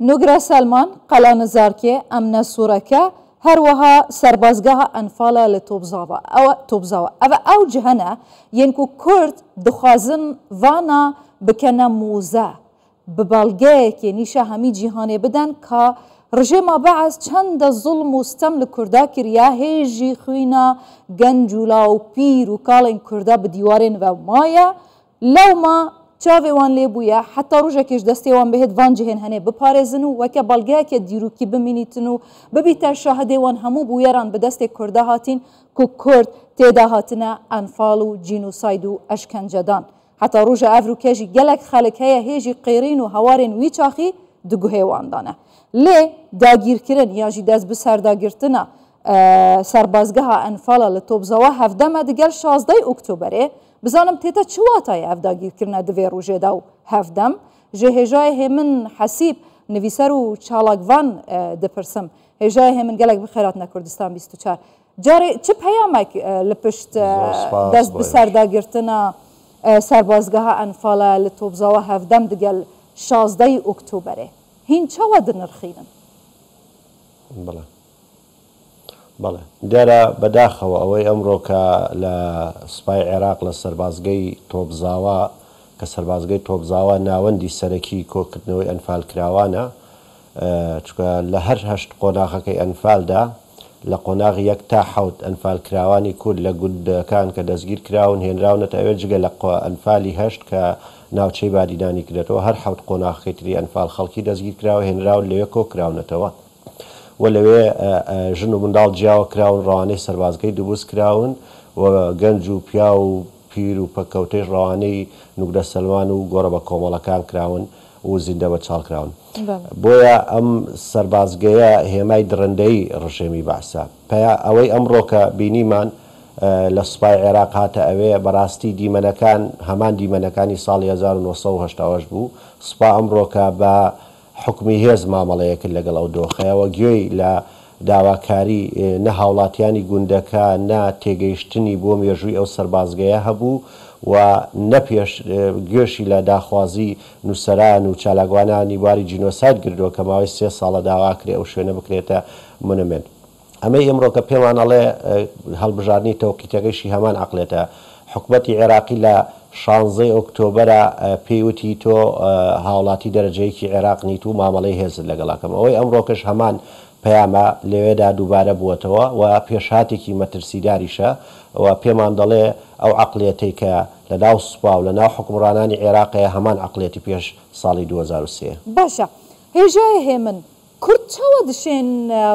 نوگرە سەلمان، قەلانزارکێ، ئەمنە سوورەکە، هەروەها سەربازگەها ئەنفالە لە تۆپزاوە ئەوە تۆپزاوە ئەوە ئەو جهەنە ێن کو کورد دخوازن ڤانا بکەنە موزە ب بەڵگەیەکێ نیشا هەمی جیهانێ بدەن کا ڕژێما بەعس چەندە زوڵم و ستەم لە کوردا کریە هێژی خوینا گەنج و لاو پیر و کاڵێن کوردا ب دیوارێن ڤە مایە لەوما چاڤێ وان لێ بویە حەتا ڕوژەکێش دەستێ وان بهێت ڤان جهێن هەنێ بپارێزن و وەکە بەڵگەیەکێ دیروکی بمینیتن و ببیتە شاهدێ وان هەموو بویەران ب دەستێ کوردا هاتین کو کورد تێدا هاتنە ئەنفاڵ و جینوساید و ئەشکەنجەدان. حەتا ڕوژە ئەڤروکە ژی گەلەک خەلک هەیە هێژی قێرین و هەوارێن وی چاخی د گوهێ وان دانە. لێ داگیرکرن یا ژی دەست بسەرداگرتنا سەربازگەها ئەنفالا لە تۆپزاوا هەڤدەمە دگەل شازدەی ئوکتۆبەرێ بزانم تێتە چ واتایێ ئەڤ داگیرکرنە دڤێ ڕوژێدا و هەڤدەم ژ هێژایێ هێمن حەسیب نڤیسەر و چالاکڤان دپرسم. هێژایێ هێمن گەلەک بخێراتنە کوردستان 24. جارێ چ پەیامێک لە پشت زۆر سپاس دەست بۆ ئێوەش. بسەرداگرتنا سەربازگەها ئەنفالە لە تۆپزاوە هەڤدەم دگەل شازدەی ئوکتۆبەرێ هین چەوە دنرخینن؟ بەڵێ بەڵێ دیارە بەداخەوە ئەوەی ئەمڕۆ کە لە سوپای عێراق لە سەربازگەی تۆپزاوا کە سەربازگەی تۆپزاوا ناوەندی سەرەکی کۆکردنەوەی ئەنفالکراوانە چونکە لە هەر هەشت قۆناغەکەی ئەنفالدا لە قۆناغی یەک تا حەوت ئەنفالکراوانی کورد لە گوندەکان کە دەستگیرکراون هێنراونەتە ئەوێ جگە لە ئەنفالی هەشت کە ناوچەی بادینانی کردێتەوە هەر حەوت قۆناغەکەی تری ئەنفال خەڵکی دەستگیرکراوە هێنراون لەوێ کۆکراونەتەوە و لەوێ ژن و منداڵ جیاوە کراون ڕەوانەی سەربازگەی دوبز کراون و گەنج و پیاو و پیر و پەککەوتەیش ڕەوانەی نوگرە سەلمان و گۆڕە بەکۆمەڵەکان کراون و زیندە بەچاڵ کراون. بۆیە ئەم سەربازگەیە هێمای دڕندەیی ڕژێمی بەعسە. پیا ئەوەی ئەمڕۆکە بینیمان لە سوپای عێراق هاتە ئەوێ، بەڕاستی دیمەنەکان هەمان دیمەنەکانی ساڵی 1988 بوو. سوپا ئەمڕۆکە بە حوکمی هێز مامەڵەیە کرد لەگەڵ ئەو دۆخەیا و گوێی لە داواکاری نە هاوڵاتیانی گوندەکە نە تێگەیشتنی بۆ مێژووی ئەو سەربازگەیە هەبوو و نە پێش گوێشی لە داخوازی نووسەران و چالاکوانانی بواری جینۆساید گردووە کە ماوەی سێ ساڵە داواکرێ ئەو شوێنە بکرێتە مونومێنت. ئەمەی ئیمڕۆکە پێمان ئەڵێ هەڵبژاردنی تەوقیتەکەیشی هەمان عەقڵێتە. حکومەتی عێراقی لە شانزەی ئۆکتۆبەرا پێی وتی تۆ هاوڵاتی دەرەجە یەکی عێراق نیت و مامەڵەی هێزت لەگەڵ ئەکەم. ئەوەی ئەمڕۆکەش هەمان پەیامە لەوێدا دووبارە بووەتەوە و پێشهاتێکی مەترسیداریشە و پێمان دەڵێ ئەو عەقڵیەتەی کە لە ناو سوپا و لە ناو حوکمڕانانی عێراق هەیە هەمان عەقڵیەتی پێش ساڵی 2003. باشە هێژایە هێمن کورد چاوا دشێن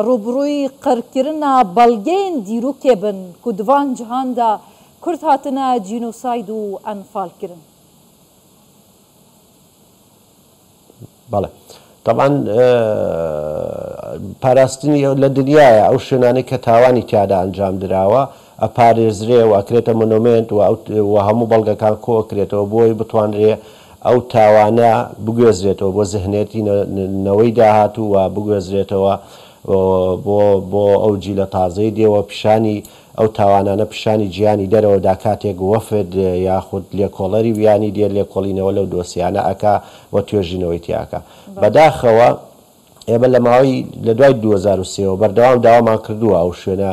ڕووبڕووی قڕکردنا بەڵگەیên دیروکێ بن کو د ڤان جهاندا کورد هاتنە جینۆساید و ئەنفال کرن؟ بەڵێ تەبعەن پاراستنی لە دنیایە ئەو شوێنانەی کە تاوانی تیادا ئەنجام دراوە ئەپارێزرێ و ئەکرێتە مۆنۆمێنت و هەموو بەڵگەکان کۆ ئەکرێتەوە بۆی بتوانرێ ئەو تاوانە بگوێزرێتەوە بۆ زهنێتی نەوەی داهاتوو و بگوێزرێتەوە بۆ بۆ ئەو جیلە تازەی دێ و پیشانی ئەو تاوانانە پیشانی جیهانی دەرەوە دا کاتێک وەفد یاخود لێکۆڵەری بیانی دێ لێکۆڵینەوە لەو دۆسیانە ئەکا و توێژینەوەی تیا ئەکا. بەداخەوە ئێمە لە ماوەی لە دوای 2003 ەوە بەردەوام داوامان کردووە ئەو شوێنە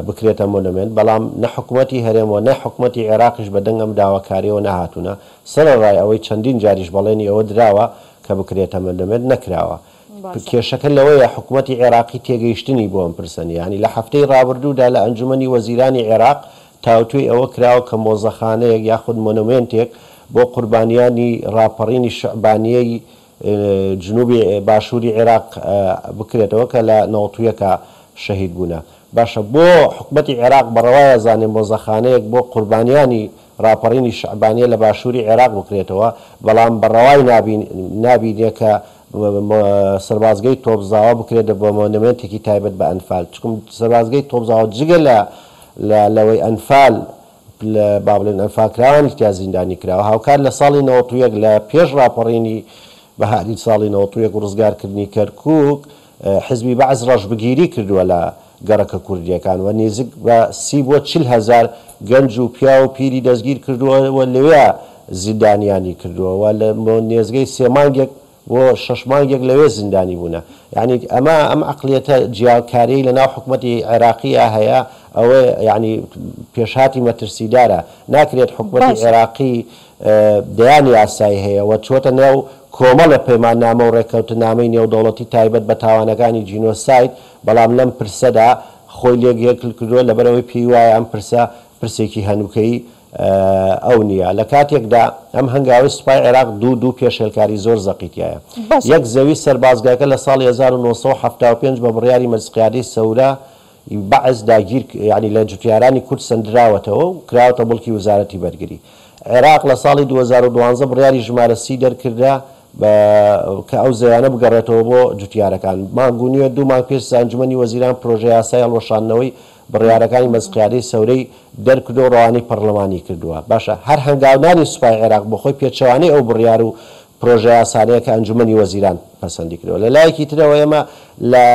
بکرێتە مۆنۆمێنت، بەڵام نە حکومەتی هەرێم و نە حکومەتی عێراقیش بە دەنگ ئەم داواکارییەوە نەهاتوونە، سەرەڕای ئەوەی چەندین جاریش بەڵێنی ئەوە دراوە کە بکرێتە مۆنۆمێنت نەکراوە. کێشەکە لەوەیە حکومەتی عێراقی تێگەیشتنی بۆ ئەم پرسە نییە، یانی لە هەفتەی ڕابردوودا لە ئەنجومەنی وەزیرانی عێراق تاوتوێی ئەوە کراوە کە مۆزەخانەیەک یاخود مۆنۆمێنتێک بۆ قوربانیانی ڕاپەڕینی شەعبانییەی جنوبی باشوری عێراق بکرێتەوە کە لە 91 ا شەهید بوونە. باشە بۆ حکومەتی عێراق بە ڕەوای ئەزانێ مۆزەخانەیەک بۆ قوربانیانی ڕاپەڕینی شەعبانیە لە باشوری عێراق بکرێتەوە بەڵام بە ڕەوای نابینێ کە سەربازگەی تۆپزاوە بکرێتە بە مۆنۆمێنتێکی تایبەت بە ئەنفال چونکە سەربازگەی تۆپزاوە جگە لە لەوەی ئەنفال لە با بڵێین ئەنفالکراوانی تیا زیندانی کراوە، هاوکات لە ساڵی 91 لە پێش ڕاپەڕینی بەهاری ساڵی 91 و ڕزگارکردنی کەرکوک حزبی بەعس ڕەشبگیری کردووە لە گەڕەکە کوردییەکان و نیزک بە 30 بۆ 40 هەزار گەنج و پیاو و پیری دەستگیر کردووە و لەوێ زیندانیانی کردووە و لە نێزگەی سێ مانگێک بۆ شەش مانگێک لەوێ زیندانی بوونە. یانی ئەمە ئەم عەقڵیەتە جیاکاریەی لە ناو حکومەتی عێراقییا هەیە ئەوە یانی پێشهاتی مەترسیدارە. ناکرێت حکومەتی باشە. عێراقی دەیان یاسای هەیە و چۆتە نێو کۆمەڵێ پەیماننامە و ڕێککەوتنامەی نێودەوڵەتی تایبەت بە تاوانەکانی جینۆساید، بەڵام لەم پرسەدا خۆی لێک یەکل کردووە لەبەرئەوەی پێی وایە ئەم پرسە پرسێکی هەنووکەیی ئەو نییە. لە کاتێکدا ئەم هەنگاوەی سوپای عێراق دوو دوو پێشێلکاری زۆر زەقی تیایە. باشە. یەک زەوی سەربازگاکە لە ساڵی 1975 بە بڕیاری مەجلس قیادەی سەورە ی بەعس داگیر یانی لە جوتیارانی کورد سەندراوەتەوە و کراوەتە موڵکی وزارەتی بەرگری عێراق. لە ساڵی 2012 بڕیاری ژمارە سی دەرکردرا بە کە ئەو زەویانە بگەڕێتەوە بۆ جوتیارەکان. مانگ و نیوە دوو مانگ پێش ئەنجومەنی وەزیران پرۆژەیاسای هەڵوەشاندنەوەی بڕیارەکانی مەجلس قیادەی سەورەی دەرکردووە و ڕەوانەی پەڕلەمانی کردووە. باشە هەر هەنگاونانی سوپای عێراق بۆ خۆی پێچەوانەی ئەو بڕیار و پرۆژەیاسانەیە کە ئەنجومەنی وەزیران پەسەندی کردووە. لە لایەکی ترەوە ئێمە لە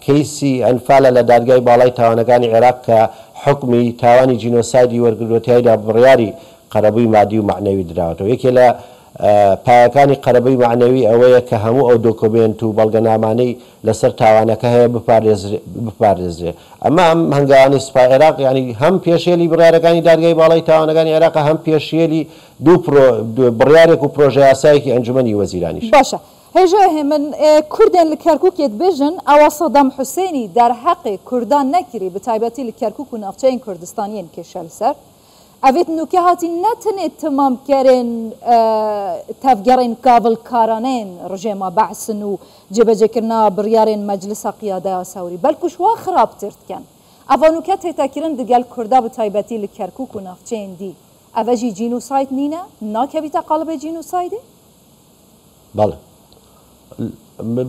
کەیسی ئەنفالە لە دادگای باڵای تاوانەکانی عێراق کە حوکمی تاوانی جینۆسایدی وەرگرتووە تیایدا بڕیاری قەرەبووی مادی و مەعنەوی دراوەتەوە. یەکێ لە پایەکانی قەرەبووی مەعنەوی ئەوەیە کە هەموو ئەو دۆکۆمێنت و بەڵگەنامانەی لەسەر تاوانەکە هەیە بپارێزرێ. ئەمە ئەم هەنگاوانەی سوپای عێراق یانی هەم پێشێلی بڕیارەکانی دادگای باڵای تاوانەکانی عێراقە هەم پێشێلی دوو پرۆ بڕیارێک و پرۆژەیاسایەکی ئەنجومەنی وەزیرانیشە. باشە هێژا هێمن کوردێن لە کەرکوکێ دبێژن ئەوە سەدام حوسێنی دەرهەقێ کوردان نەکری بتایبەتی لە کەرکوک و ناوچەیên کوردستانیên کێشە li ser ئەڤێت نوکە هاتی نە تنێ تمامکەرێن تەڤگەرێن کاڤلکارانەیên ڕژێما بەعسن و جێبەجێکردنا بڕیارێن مەجلسا قیادەیا سەوری بەلکوش وا خراپتر دکەن ئەڤا نوکە تێتەکرن دگەل کوردا بتایبەتی لە کەرکوک و ناوچەیên دی ئەڤە ژی جینوساید نینە؟ ناکەویتە قاڵبێ جینوسایدێ؟ بەڵێ.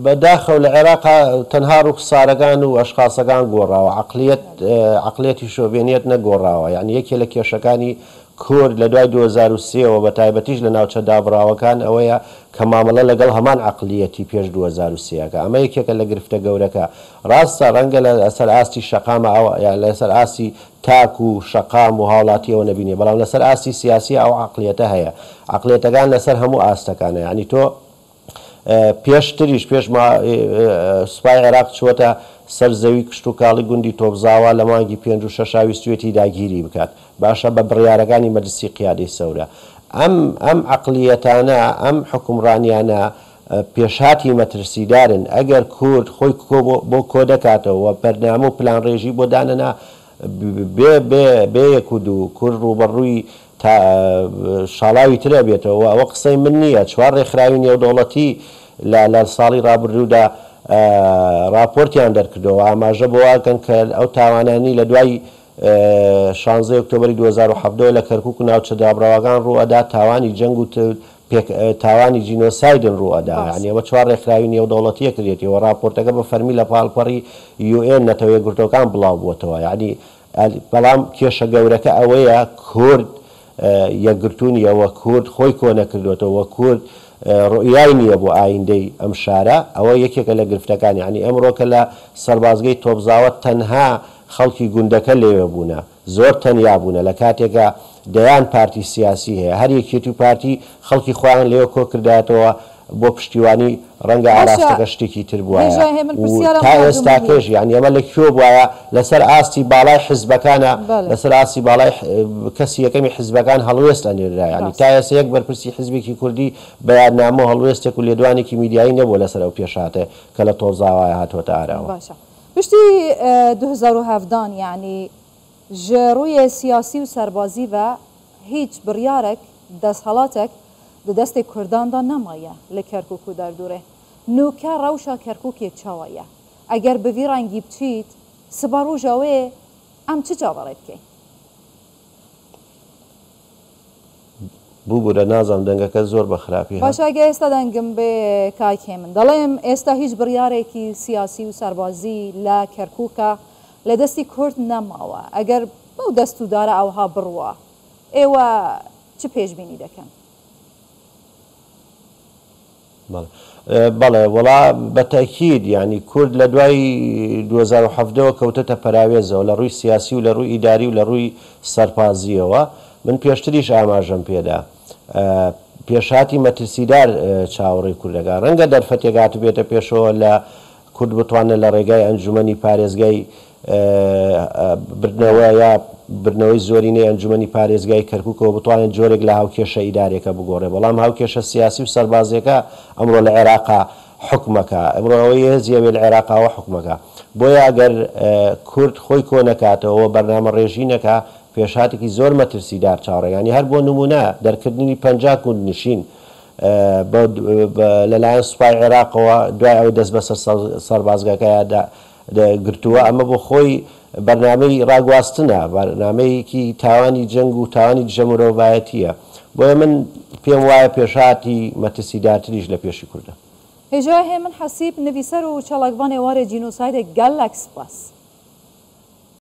بە داخەوە لە عێراقا تەنها ڕووخسارەکان و ئەشخاسەکان گۆڕاوە، عەقڵیەت عەقڵیەتی شۆڤێنیەت نەگۆڕاوە، یانی یەکێ لە کێشەکانی کورد لە دوای 2003 ەوە بە تایبەتیش لە ناوچە دابڕاوەکان ئەوەیە کە مامەڵە لەگەڵ هەمان عەقڵیەتی پێش 2003 ئەکا، ئەمە یەکێکە لە گرفتە گەورەکە. ڕاستە ڕەنگە لە سەر ئاستی شەقامە ئەو یان لەسەر ئاستی تاک و شەقام و هاوڵاتیەوە نەبینێ، بەڵام لەسەر ئاستی سیاسی ئەو عەقڵیەتە هەیە. عەقڵیەتەکان لەسەر هەموو ئاستەکانە، یانی تۆ پێشتریش پێش سوپای عێراق چووەتە سەر زەوی کشتوکاڵی گوندی تۆپزاوا لە مانگی پێنج و شەشا ویستویەتی داگیری بکات، باشە بە بڕیارەکانی مەجلسی قیادەی سەورە. ئەم ئەم عەقڵیەتانە، ئەم حوکمڕانیانە پێشهاتی مەترسیدارن، ئەگەر کورد خۆی بۆ کۆدەکاتەوە و بەرنامە و پلانڕێژی بۆ دانەنا، بێ بێ بێ یەک و دوو کورد ڕووبەڕووی تا شاڵاوی تر ئەبێتەوە و ئەوە قسەی من نییە، چوار ڕێکخراوی نێودەوڵەتی لە لە ساڵی ڕابردوودا ڕاپۆرتیان دەرکردووە و ئاماژە بەوە ئەکەن کە ئەو تاوانانەی لە دوای شانزەی ئۆکتۆبەری 2017 وە لە کەرکووک و ناوچە دابڕاوەکان ڕوو ئەدا تاوانی جەنگ و پێک تاوانی جینۆسایدن ڕوو ئەدا. یانی ئەوە چوار ڕێکخراوی نێودەوڵەتییە کردێتی و ڕاپۆرتەکە بە فەرمی لە پاڵپەڕی UN نەتەوە یەکگرتووەکان بڵاو بووەتەوە. یانی بەڵام کێشە گەورەکە ئەوەیە کورد یەکگرتوو نییە و کورد خۆی کۆ نەکردۆتەوە و کورد ڕوئیای نییە بۆ ئایندەی ئەم شارە. ئەوە یەکێکە لە گرفتەکان. یانی ئەمڕۆ کە لە سەربازگەی تۆپزاوە تەنها خەڵکی گوندەکە لەوێ بوونە. زۆر تەنیا بوونە لە کاتێکا دەیان پارتی سیاسی هەیە هەر یەکێتی و پارتی خەڵکی خۆیان لێوە کۆکردایەتەوە بۆ پشتیوانی ڕەنگە باشە ئاراستەکە شتێکی تر بوایە هێژا هێمن و پرسیارم تا هەردوو مەهی. ئێستاکەش یانی ئەمە لە کوێ بوایە لەسەر ئاستی باڵای حزبەکانە بەڵێ. لەسەر ئاستی باڵای کەسی یەکەمی حزبەکان هەڵوێست ئەنێررا یانی تا ڕاستە. ئێستا یەک بەرپرسی حزبێکی کوردی بەیاننامە و هەڵوێستێک و لێدوانێکی میدیایی نەبووە لەسەر ئەو پێشهاتە کە لە تۆزاوایە هاتووەتە ئاراوە. باشە پشتی 2017 یانی ژ ڕوویێ سیاسی و سەربازی ڤە هیچ بڕیارەک دەسهەڵاتەک د دەستێ کورداندا نەمایە لە کەرکوک و دەردورێ. نوکە ڕەوشا کەرکوکێ چاوایە؟ ئەگەر بڤی ڕەنگی بچیت سبا ڕوژا وێ ئەم چ چاوەڕێ بکەین؟ ببورە نازانم دەنگەکەت زۆر بە خراپی هات. باشە ئەگەر ئێستا دەنگم بێ کاک هێمن دەڵێم ئێستا هیچ بڕیارێکی سیاسی و سەربازی لە کەرکوکا لە دەستی کورد نەماوە ئەگەر بەو دەست و دارە ئەوها بڕوا ئێوە چ پێشبینی دەکەن؟ بەڵێ بەڵێ وەڵا بە تەئکید یانی کورد لە دوای 2017 ەوە کەوتەتە پەراوێزەوە لە ڕووی سیاسی و لە ڕووی ئیداری و لە ڕووی سەرپازییەوە من پێشتریش ئاماژەم پێدا. پێشهاتی مەترسیدار چاوەڕێی کورد دەکات. ڕەنگە دەرفەتێک هاتبێتە پێشەوە لە کورد بتوانێت لە ڕێگای ئەنجومەنی پارێزگای بردنەوە یا بردنەوەی زۆرینەی ئەنجومەنی پارێزگای کەرکوکەوە بتوانێت جۆرێک لە هاوکێشە ئیدارێکە بگۆڕێ، بەڵام هاوکێشە سیاسی و سەربازیەکە ئەمڕۆ لە عێراقا حوکمەکا، ئەمڕۆ ئەوەی هێزی ئەوێ لە عێراقا ئەوە حوکمەکا. بۆیە ئەگەر کورد خۆی کۆ نەکاتەوە و بەرنامەڕێژی نەکا پێشهاتێکی زۆر مەترسیدار چاوەڕێ یانی هەر بۆ نموونە دەرکردنی 50 گوندنشین لەلایەن سوپای عێراقەوە دوای ئەوەی دەست بەسەر سەربازگەکەیا گرتووە ئەمە بۆ خۆی بەرنامەی ڕاگواستنە، بەرنامەیەکی تاوانی جەنگ و تاوانی دژە مرۆڤایەتییە. بۆیە من پێم وایە پێشهاتی مەترسیدارتریش لە پێشی کوردە. هێژا هێمن حەسیب، نڤیسەر و چالاکڤانێ وارێ جینۆسایدێ گەلەک سپاس.